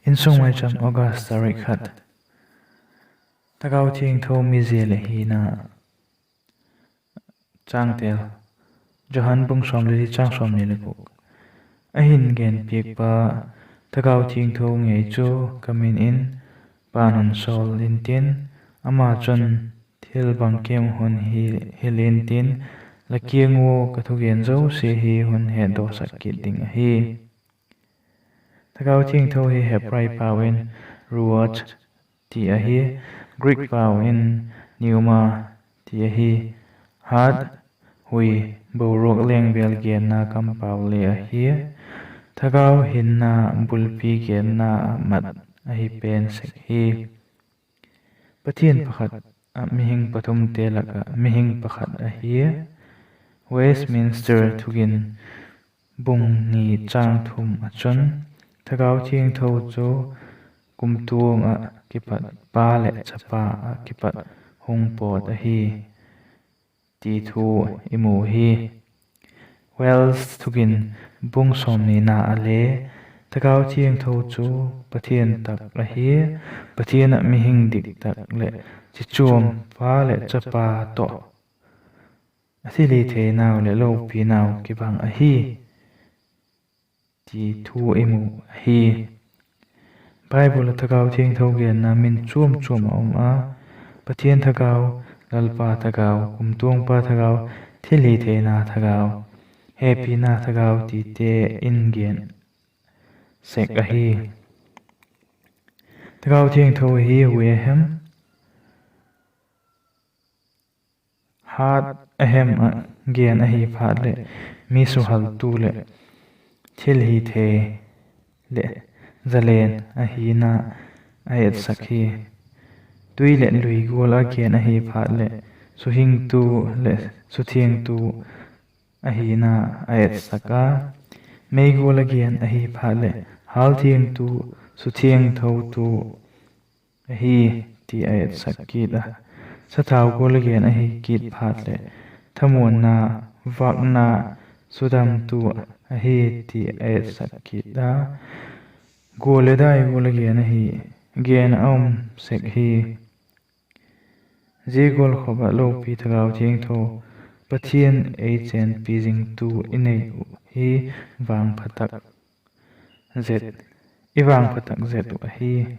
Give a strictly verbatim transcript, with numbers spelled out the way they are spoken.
Insung Maicham, August tarik khat. Thagau Thiangtho mizia leh hina. Changtel: Johan bung sawm le li, chang sawmni le guk. A hin genpiakpa Thagau Thiangtho ngei chu ka min in Pa'n hun sawl intin, ama chun thil bangkim hun hil intin, la kiang ua ka thugen zosia hi hun hetdawsak kit ding ahi. Thagau Thiangtho hi Hebrai pau in Ruach ti ahi, Greek pau in Pneuma ti ahi. Hat, hui, boruak lengvêl genna kampau le ahi. Thagau hinna bulpi genna ah mat ahi pen sek hi. Pathian pakhat ah mihing pathumte lak ah mihing pakhat ahi. Westminster Thugin bung ni chang thum ah chun, Thagau Thiangtho chu kumtuang ah kipat Pa leh Chapa ah kipat hung pawt ahi, ti thu i mu hi. Welsh Thugin bung sawmnina ah le, Thagau Thiangtho chu Pathian tak ahi, Pathian ah mihing dik tak leh chichuam Pa leh Chapa tawh a thilhitheinau leh lopinau kibang ahi, ti thu i mu ahi. Bible ah Thagau Thiangtho genna min chuam chuam a um a, Pathian Thagau, Lalpa Thagau, Kumtuangpa Thagau, Thilhitheina Thagau, Hepina Thagau tite in gen sek ahi. Thagau Thiangtho hi hui a hem, hat a hem ah gen ahi phat leh, mi suhaltu leh thilhithei leh zalen ahina a etsak hi. Tui leh lui gual ah gen ahi phat leh, suhingtu leh suthiangtu ahina a etsak a, mei gual ah gen ahi phat leh, hâlthiangtu, suthiangthotu ahi, ti a etsak kit a. Sathau gual ah gen ahi kit phat leh, thamuanna, vâkna, sudamtu ahi, ti a etsak kit a. Gual leh dai gual ah gen ahi, gen a um sek hi. Zia gual khop ah lopi Thagau Thiangtho, Pathian ei chenpi zingtu i nei uh hi vangpha tak zet, i vangpha tak zet uh ahi.